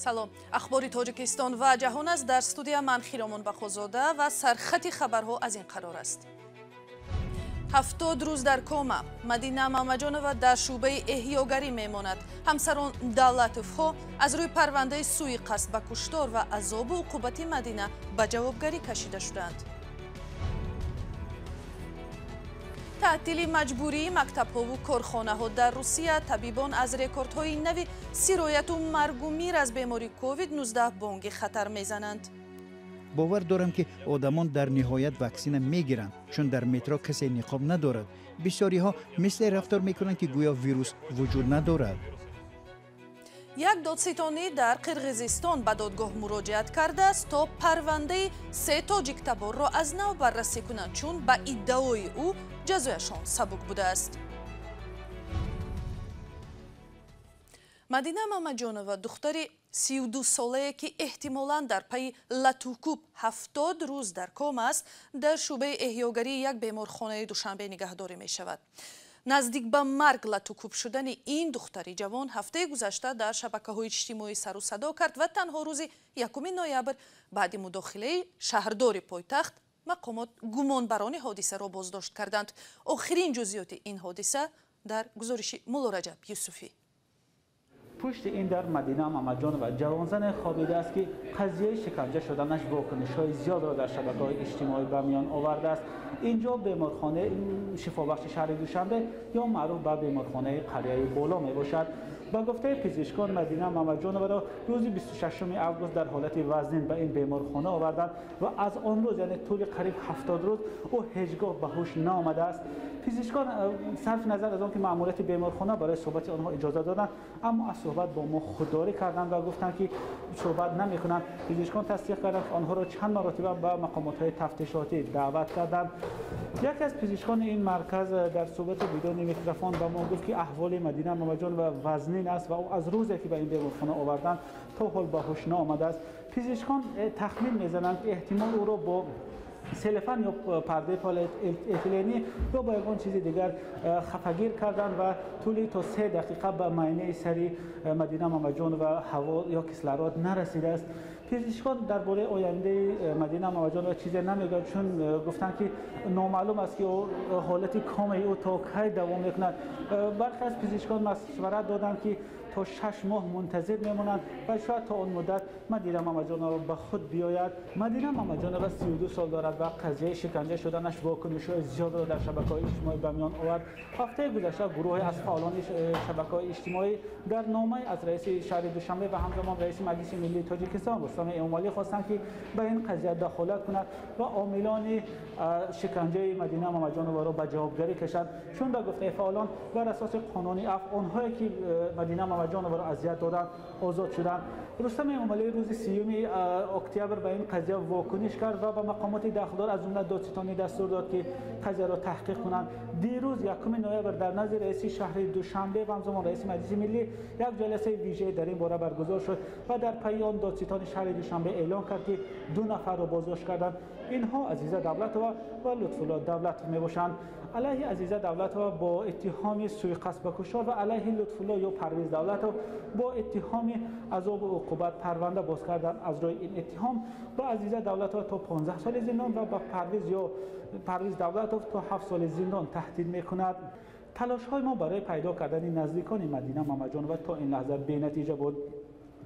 Салом. Ахбори Тоҷикистон ва ҷаҳон аст. Дар студия ман Хиромон Бақозода ва сархати хабарҳо аз ин қарор аст. 70 рӯз дар кома. Мадина Мамаҷонова дар шӯъбаи эҳёгарӣ мемонад. Ҳамсарон Давлатовҳо аз рӯи парвандаи суиқасд ба куштор ва азобу уқубати Мадина ба ҷавобгарӣ кашида шуданд. Таътили маҷбурии мактабҳову корхонаҳо дар Русия. Табибон аз рекордҳои нави сирояту маргу мир аз бемории COVID-19 бонги хатар мезананд. Бовар дорам, ки одамон дар ниҳоят ваксина мегиранд, чун дар метро касе ниқоб надорад. Бисёриҳо мисле рафтор мекунанд, ки гӯё вирус вуҷуд надорад. Як додситонӣ дар Қирғизистон ба додгоҳ муроҷиат кардааст, то парвандаи се тоҷиктаборро аз нав баррасӣ кунанд, чун ба иддаои ӯ ҷазояшон сабук будааст. Мадина Мамаҷонова, духтари 32-солае, ки эҳтимолан дар пайи латукӯб 70 рӯз дар кома аст, дар шӯъбаи эҳёгарии як беморхонаи Душанбе нигаҳдорӣ мешавад. Наздик ба марг латукӯб шудани ин духтари ҷавон ҳафтаи гузашта дар шабакаҳои иҷтимоӣ сару садо кард ва танҳо рӯзи 1 ноябр баъди мудохилаи шаҳрдори пойтахт мақомот гумонбарони ҳодисаро боздошт карданд. Охирин ҷузъиёти ин ҳодиса дар гузориши Муллораҷаб Юсуфӣ. Пушти ин дар Мадина Мамаҷонова ҷавонзане хобидааст, ки қазияи шиканҷа шуданаш вокунишҳои зиёдро дар шабакаҳои иҷтимоӣ ба миён овардааст. Инҷо беморхонаи шифобахши шаҳри Душанбе ё маъруф ба беморхонаи қарияи Боло мебошад. Ба гуфтаи пизишкон, Мадина Мамаҷоноваро рӯзи 26 август дар ҳолати вазнин ба ин беморхона оварданд ва аз он рӯз, яъне тӯли қариб 70 рӯз, ӯ ҳеҷ гоҳ ба ҳуш наомадааст. Пизишкон, сарфи назар аз он ки маъмурияти беморхона барои суҳбати онҳо иҷоза доданд, аммо аз суҳбат бо мо худдорӣ карданд ва гуфтанд, ки суҳбат намекунанд. Пизишкон тасдиқ карданд, ки онҳоро чанд маротиба ба мақомотҳои тафтишотӣ даъват карданд. Яке аз пизишкони ин марказ дар суҳбати бидуни микрофон ба мо гуфт, ки аҳволи Мадина Мамаҷонова вазнин аст ва ӯ аз рӯзе ки ба ин беморхона оварданд, то ҳол ба ҳуш наомадааст. Пизишкон тахмин мезананд, ки эҳтимол ӯро бо селефан ё пардаи полиэтиленӣ ё бо ягон чизи дигар хафагир карданд ва тӯли то 3 дақиқа ба майнаи сари Мадина Мамаҷонова ҳаво ё кислород нарасидааст. Пизишкон дар бораи ояндаи Мадина Мамаҷонова чизе намегӯяд, чун гуфтанд, ки номаълум аст, ки ҳолати комаи ӯ то кай давом мекунад. Бархе аз пизишкон машварат доданд, ки то 6 моҳ мунтазир мемонанд ва шояд то он муддат Мадина Мамаҷонова ба худ биёяд. Мадина Мамаҷонова 32 сол дорад ва қазияи шиканҷа шуданаш вокунишҳои зиёдро дар шабакаҳои иҷтимоӣ ба миён овард. Ҳафтаи гузашта гурӯҳе аз фаъолони шабакаҳои иҷтимоӣ дар номае аз раиси шаҳри Душанбе ва ҳамзамон раиси Маҷлиси миллии Тоҷикистон Рустам Эмомалӣ хостанд, ки ба ин қазия дахолат кунад ва омилони шиканҷаи Мадина Мамаҷоноваро ба ҷавобгарӣ кашанд, чун ба гуфтаи фаъолон бар асоси қонуни афв онҳое ки Мадина Мамаҷоноваро азият доданд, озод шуданд. Рустам Эмомалӣ рӯзи 30 октябр ба ин қазия вокуниш кард ва ба мақомоти дахлдор, аз ҷумла додситонӣ, дастур дод, ки қазияро таҳқиқ кунанд. Дирӯз, 1 ноябр, дар назди раиси шаҳри Душанбе ва ҳамзамон раиси Маҷлиси миллӣ як ҷаласаи вижае дар ин бора баргузор шуд ва дар пайи он додситони шаҳри Душанбе эълон кард, ки 2 нафарро боздошт карданд. Инҳо Азиза Давлатова ва Лутфулло Давлатов мебошанд. Алайҳи Азиза Давлатова бо иттиҳоми суиқасд ба куштор ва алайҳи Лутфулло ё Парвиз Давлатов бо иттиҳоми азобу уқубат парванда боз карданд. Аз рӯи ин иттиҳом ба Азиза Давлатова то 15 соли зиндон ва ба Парвиз ё Парвиз Давлатов то 7 соли зиндон таҳдид мекунад. Талошҳои мо барои пайдо кардани наздикони Мадина Мамаҷонова то ин лаҳза бенатиҷа буд.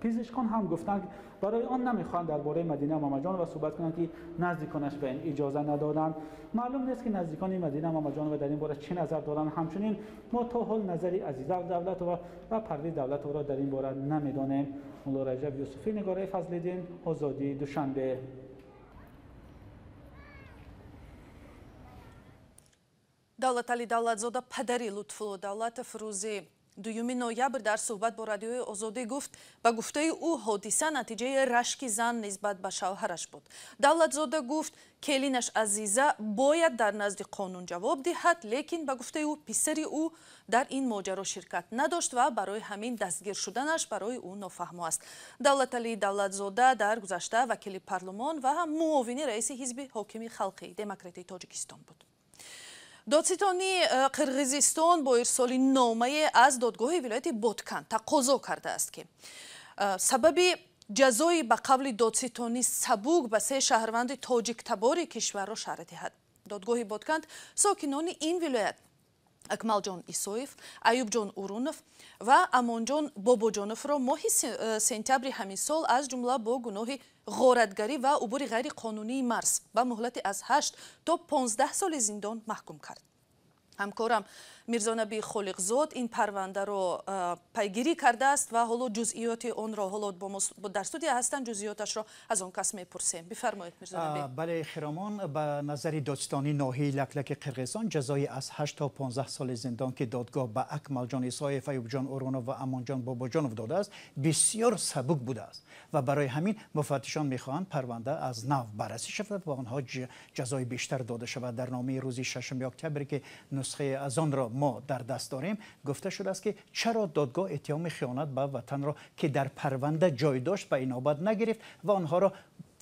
Пизишкон ҳам гуфтанд, барои он намехоҳанд дар бораи Мадина Мамаҷонова суҳбат кунанд, ки наздиконаш ба ин иҷоза надоданд. Маълум нест, ки наздикони Мадина Мамаҷонова дар ин бора чӣ назар доранд. Ҳамчунин мо то ҳол назари Азиза Давлатова ва Парвиз Давлатовро дар ин бора намедонем. Муллораҷаб Юсуфӣ, Нигораи Фазлиддин, Озодӣ, Душанбе. Давлатали Давлатзода, падари Лутфулло Давлатов, рӯзи 2 ноябр дар суҳбат бо Радиои Озодӣ гуфт, ба гуфтаи ӯ ҳодиса натиҷаи рашки зан нисбат ба шавҳараш буд. Давлатзода гуфт, келинаш Азиза бояд дар назди қонун ҷавоб диҳад, лекин ба гуфтаи ӯ писари ӯ дар ин моҷаро ширкат надошт ва барои ҳамин дастгир шуданаш барои ӯ нофаҳмо аст. Давлатали Давлатзода дар гузашта вакили парлумон ва ҳам муовини раиси ҳизби ҳокими халқии демократии Тоҷикистон буд. Додситонии Қирғизистон бо ирсоли номае аз додгоҳи вилояти Боткан тақозо кардааст, ки Сабаби ҷазои ба қавли додситонӣ сабук ба се шаҳрванди тоҷиктабори кишварро шарҳ диҳад. Додгоҳи Ботканд сокинони ин вилоят Акмалҷон Исоев, Аюбҷон Урунов ва Амонҷон Бобоҷоновро моҳи сентябри ҳамин сол аз ҷумла бо гуноҳи ғоратгарӣ ва убури ғайриқонунии марз ба муҳлати аз 8 то 15 соли зиндон маҳкум кард. Ҳамкорам Мирзонаби Холиқзод ин парвандаро пайгирӣ кардааст ва ҳоло ҷузъиёти онро ҳоло бо мо дар студия ҳастанд, ҷузъиёташро аз он кас мепурсем. Бифармоед, Мирзонаби. Бале, Хиромон, ба назари додситонии ноҳияи Лаклаки Қирғизистон ҷазои аз 8 то 15 соли зиндон, ки додгоҳ ба Акмалҷон Исоев, Аюбҷон Урунов ва Амонҷон Бобоҷонов додааст, бисёр сабук будааст ва барои ҳамин муфаттишон мехоҳанд парванда аз нав баррасӣ шавад ва онҳо ҷазои бештар дода шавад. Дар номаи рӯзи 6 октябр, ки нусхаи аз онро мо дар даст дорем, гуфта шудааст, ки чаро додгоҳ иттиҳоми хиёнат ба ватанро, ки дар парванда ҷой дошт, ба инобат нагирифт ва онҳоро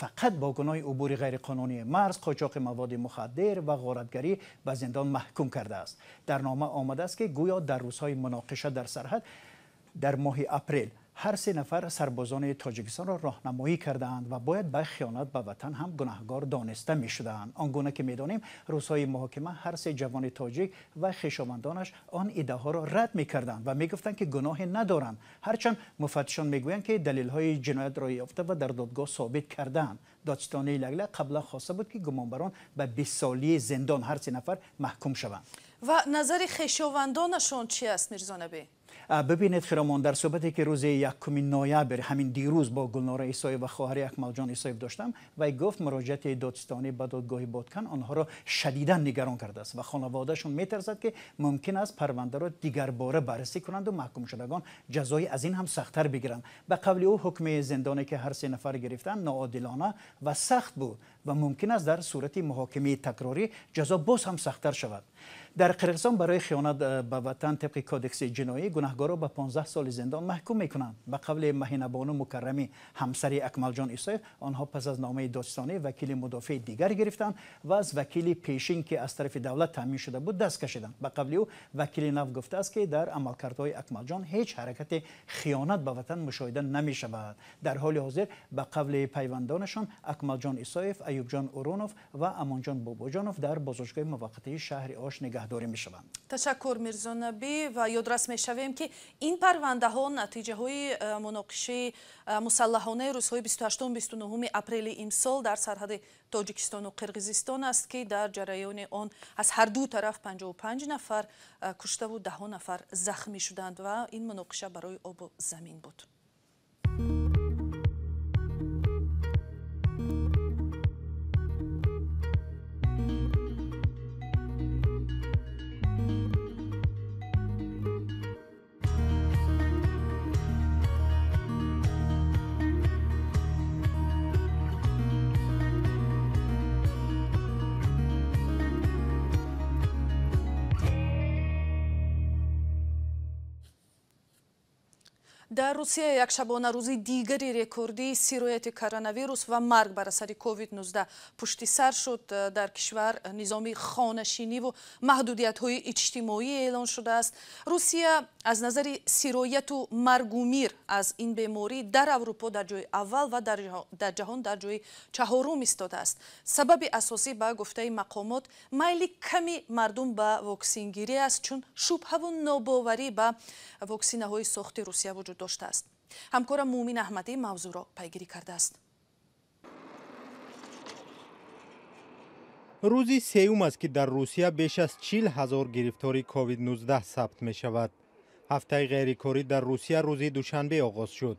фақат бо гуноҳи убури ғайриқонунии марз, қочоқи маводи мухаддир ва ғоратгарӣ ба зиндон маҳкум кардааст. Дар нома омадааст, ки гӯё дар рӯзҳои муноқиша дар сарҳад дар моҳи апрел ҳар се нафар сарбозони тоҷикистонро роҳнамоӣ кардаанд ва бояд ба хиёнат ба ватан ҳам гунаҳгор дониста мешудаанд. Он гуна ки медонем, рӯзҳои муҳокима ҳар се ҷавони тоҷик ва хешовандонаш он иддаоҳоро рад мекарданд ва мегуфтанд, ки гуноҳе надоранд. Ҳарчанд муфаттишон мегӯянд, ки далелҳои ҷиноятро ёфта ва дар додгоҳ собит кардаанд. Додситонии Лаглак қаблан хоста буд, ки гумонбарон ба 20 солии зиндон ҳар се нафар маҳкум шаванд. Ва назари хешовандонашон чи аст, Мирзонаби? Бибинед, Хиромон, дар суҳбате ки рӯзи 1 ноябр, ҳамин дирӯз, бо Гулнора Исоев ва хоҳари Акмалҷон Исоев доштам, вай гуфт муроҷиати додситонӣ ба додгоҳи Боткан онҳоро шадидан нигарон кардааст ва хонаводаашон метарсад, ки мумкин аст парвандаро дигарбора баррасӣ кунанду маҳкумшудагон ҷазои аз ин ҳам сахттар бигиранд. Ба қавли ӯ, ҳукми зиндоне, ки ҳар се нафар гирифтанд, ноодилона ва сахт буд ва мумкин аст дар сурати муҳокимаи такрорӣ ҷазо боз ҳам сахттар шавад. Дар Қирғизистон барои хиёнат ба ватан тибқи кодекси ҷиноӣ гунаҳгорро ба 15 соли зиндон маҳкум мекунанд. Ба қавли Маҳинабону Мукаррамӣ, ҳамсари Акмалҷон Исоев, онҳо пас аз номаи додситонӣ вакили мудофеи дигар гирифтанд ва аз вакили пешин, ки аз тарафи давлат таъмин шуда буд, даст кашиданд. Ба қавли ӯ, вакили нав гуфтааст, ки дар амалкардҳои Акмалҷон ҳеҷ ҳаракати хиёнат ба ватан мушоҳида намешавад. Дар ҳоли ҳозир, ба қавли пайвандонашон, Акмалҷон Исоев, Аюбҷон Урунов ва Амонҷон Бобоҷонов дар боздоштгоҳи муваққатии шаҳри Ош нигаҳдорӣ мешаванд. Ташаккур, Мирзонаби, ва ёдрас мешавем, ки ин парвандаҳо натиҷаҳои муноқишаи мусаллаҳонаи рӯзҳои 28-29 апрели имсол дар сарҳади Тоҷикистону Қирғизистон аст, ки дар ҷараёни он аз ҳар ду тараф 55 нафар куштаву даҳо нафар захмӣ шуданд ва ин муноқиша барои обу замин буд. Дар Русия як шабонарӯзи дигари рекордии сирояти коронавирус ва марг бар асари COVID-19 пушти сар шуд. Дар кишвар низоми хонашиниву маҳдудиятҳои иҷтимоӣ эълон шудааст. Русия аз назари сирояту маргу мир аз ин беморӣ дар Аврупо дар ҷои аввал ва дар ҷаҳон дар ҷои чаҳорум истодааст. Сабаби асосӣ, ба гуфтаи мақомот, майли ками мардум ба воксингирӣ аст, чун шубҳаву нобоварӣ ба воксинаҳои сохти Русия вуҷуд доштааст. Ҳамкорам Муъмин Аҳмадӣ мавзӯъро пайгирӣ кардааст. Рӯзи сеюм аст, ки дар Русия беш аз 40 000 гирифтори COVID-19 сабт мешавад. Ҳафтаи ғайрикорӣ дар Русия рӯзи душанбе оғоз шуд.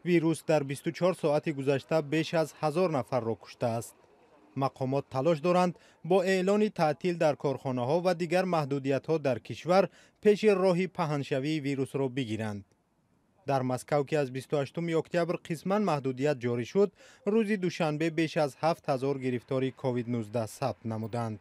Вирус дар 24 соати гузашта беш аз 1000 нафарро куштааст. Мақомот талош доранд бо эълони таътил дар корхонаҳо ва дигар маҳдудиятҳо дар кишвар пеши роҳи паҳншавии вирусро бигиранд. Дар Москав, ки аз 28 октябр қисман маҳдудият ҷорӣ шуд, рӯзи душанбе беш аз 7000 гирифтори COVID-19 сабт намуданд.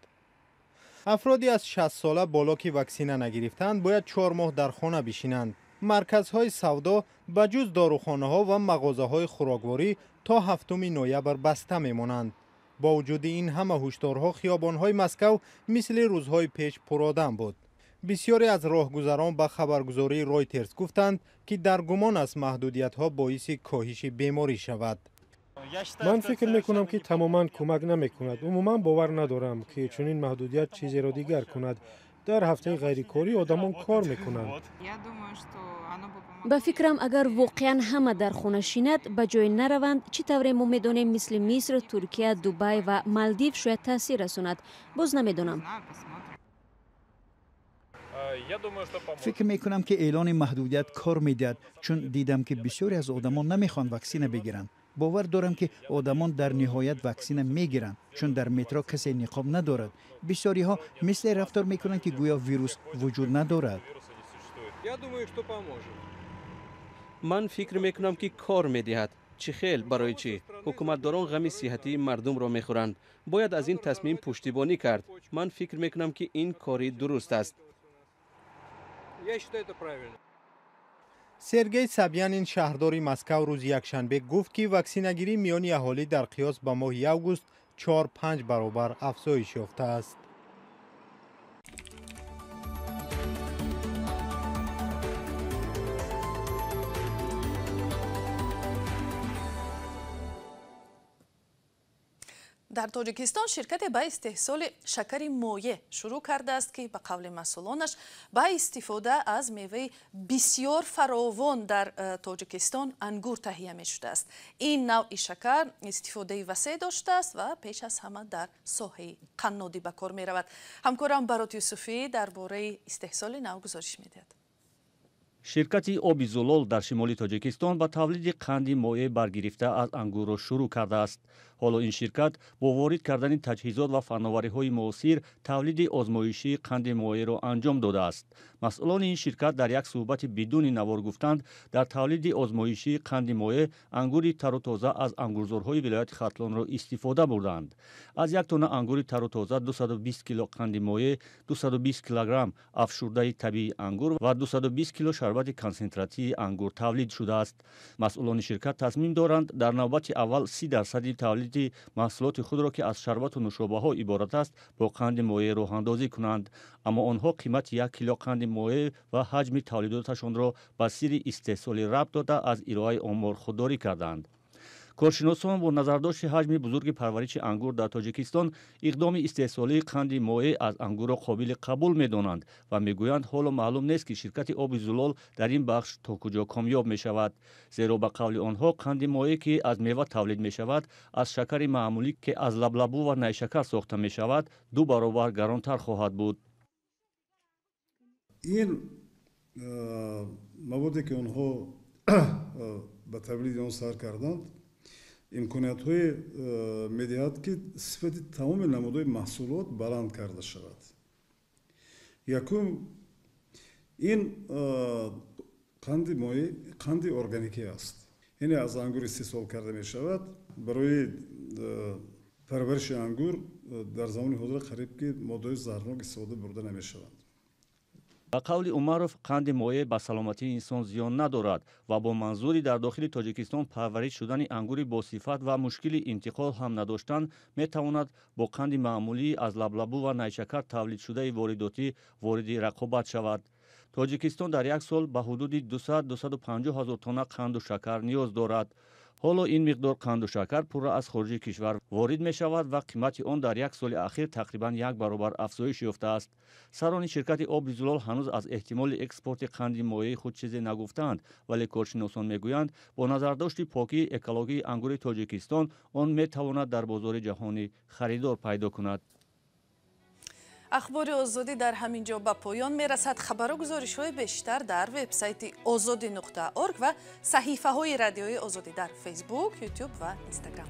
Афроди аз 60 сола боло, ки ваксина нагирифтанд, бояд 4 моҳ дар хона бишинанд. Марказҳои савдо ба ҷуз дорухонаҳо ва мағозаҳои хӯрокворӣ то 7 ноябр баста мемонанд. Бо вуҷуди ин ҳама ҳушдорҳо, хиёбонҳои Москав мисли рӯзҳои пеш пуродам буд. Бисёре аз роҳгузарон ба хабаргузории Ройтерс гуфтанд, ки дар гумон аст маҳдудиятҳо боиси коҳиши беморӣ шавад. Ман фикр мекунам, ки тамоман кӯмак намекунад. Умуман бовар надорам, ки чунин маҳдудият чизеро дигар кунад. Дар ҳафтаи ғайрикорӣ одамон кор мекунанд. Ба фикрам, агар воқеан ҳама дар хона шинад, ба ҷое нараванд, чӣ тавре мо медонем, мисли Миср, Туркия, Дубай ва Малдив, шояд таъсир расонад. Боз намедонам. Фикр мекунам, ки эълони маҳдудият кор медиҳад, чун дидам, ки бисёре аз одамон намехоҳанд ваксина бигиранд. Бовар дорам, ки одамон дар ниҳоят ваксина мегиранд, чун дар метро касе ниқоб надорад. Бисёриҳо мисле рафтор мекунанд, ки гӯё вирус вуҷуд надорад. Ман фикр мекунам, ки кор медиҳад. Чӣ хел? Барои чӣ? Ҳукуматдорон ғами сиҳатии мардумро мехӯранд. Бояд аз ин тасмим пуштибонӣ кард. Ман фикр мекунам, ки ин кори дуруст аст. Сергей Собянин, шаҳрдори Москав, рӯзи якшанбе гуфт, ки ваксинагирӣ миёни аҳолӣ дар қиёс ба моҳи август 4-5 баробар афзоиш ёфтааст. Дар Тоҷикистон ширкате ба истеҳсоли шакари моеъ шурӯъ кардааст, ки ба қавли масъулонаш ба истифода аз меваи бисёр фаровон дар Тоҷикистон ангур таҳия мешудааст. Ин навъи шакар истифодаи васеъ доштааст ва пеш аз ҳама дар соҳаи қаннодӣ ба кор меравад. Ҳамкорам Барот Юсуфӣ дар бораи истеҳсоли нав гузориш медиҳад. Ширкати оби Зулол дар шимоли Тоҷикистон ба тавлиди қанди моеъ баргирифта аз ангурро шурӯъ кардааст. Ҳоло ин ширкат бо ворид кардани таҷҳизот ва фанновариҳои муосир тавлиди озмоишии қанди моеъро анҷом додааст. Масъулони ин ширкат дар як суҳбати бидуни навор гуфтанд, дар тавлиди озмоишии қанди моеъ ангури тару тоза аз ангурзорҳои вилояти Хатлонро истифода бурданд. Аз як тонна ангури тару тоза 220 кило қанди моеъ, 220 килограмм афшурдаи табиии ангур ва 220 кило шарбати консентратсияи ангур тавлид шудааст. Масъулони ширкат тасмим доранд дар навбати аввал 30% тавлиди маҳсулоти худро, ки аз шарбату нӯшобаҳо иборат аст, бо қанди моеъ роҳандозӣ кунанд. Аммо онҳо қимати 1 кило қанди моеъ ва ҳаҷми тавлидоташонро ба сирри истеҳсолӣ рабт дода, аз ироаи омор худдорӣ карданд. Коршиносон бо назардошти ҳаҷми бузурги парвариши ангур дар Тоҷикистон иқдоми истеҳсолии қанди моеъ аз ангурро қобили қабул медонанд ва мегӯянд, ҳоло маълум нест, ки ширкати оби Зулол дар ин бахш то куҷо комёб мешавад. Зеро ба қавли онҳо қанди моеъ, ки аз мева тавлид мешавад, аз шакари маъмулӣ, ки аз лаблабу ва найшакар сохта мешавад, 2 баробар гаронтар хоҳад буд. Ин маводе, ки онҳо ба тавлиди он сар карданд, имкониятҳое медиҳад, ки сифати тамоми намудҳои маҳсулот баланд карда шавад. Якум, ин қанди моеъ қанди органикӣ аст, яъне аз ангур истеҳсол карда мешавад. Барои парвариши ангур дар замони ҳозира қариб ки моддаҳои заҳрнок истифода бурда намешаванд. Ба қавли Умаров, қанди моеъ ба саломатии инсон зиён надорад ва бо манзури дар дохили Тоҷикистон парвариш шудани ангури босифат ва мушкили интиқол ҳам надоштан, метавонад бо қанди маъмулии аз лаблабу ва найшакар тавлидшудаи воридотӣ вориди рақобат шавад. Тоҷикистон дар як сол ба ҳудуди 200-250 ҳазор тонна қанду шакар ниёз дорад. Ҳоло ин миқдор қанду шакар пурра аз хориҷи кишвар ворид мешавад ва қимати он дар як соли ахир тақрибан 1 баробар афзоиш ёфтааст. Сарони ширкати оби Зулол ҳанӯз аз эҳтимоли экспорти қанди моеи худ чизе нагуфтаанд, вале коршиносон мегӯянд, бо назардошти покии экологии ангури Тоҷикистон он метавонад дар бозори ҷаҳонӣ харидор пайдо кунад. Ахбори Озодӣ дар ҳамин ҷо ба поён мерасад. Хабару гузоришҳои бештар дар вебсайти озодӣ.орг ва саҳифаҳои радиои Озодӣ дар Фейсбук, Ютуб ва Инстаграм.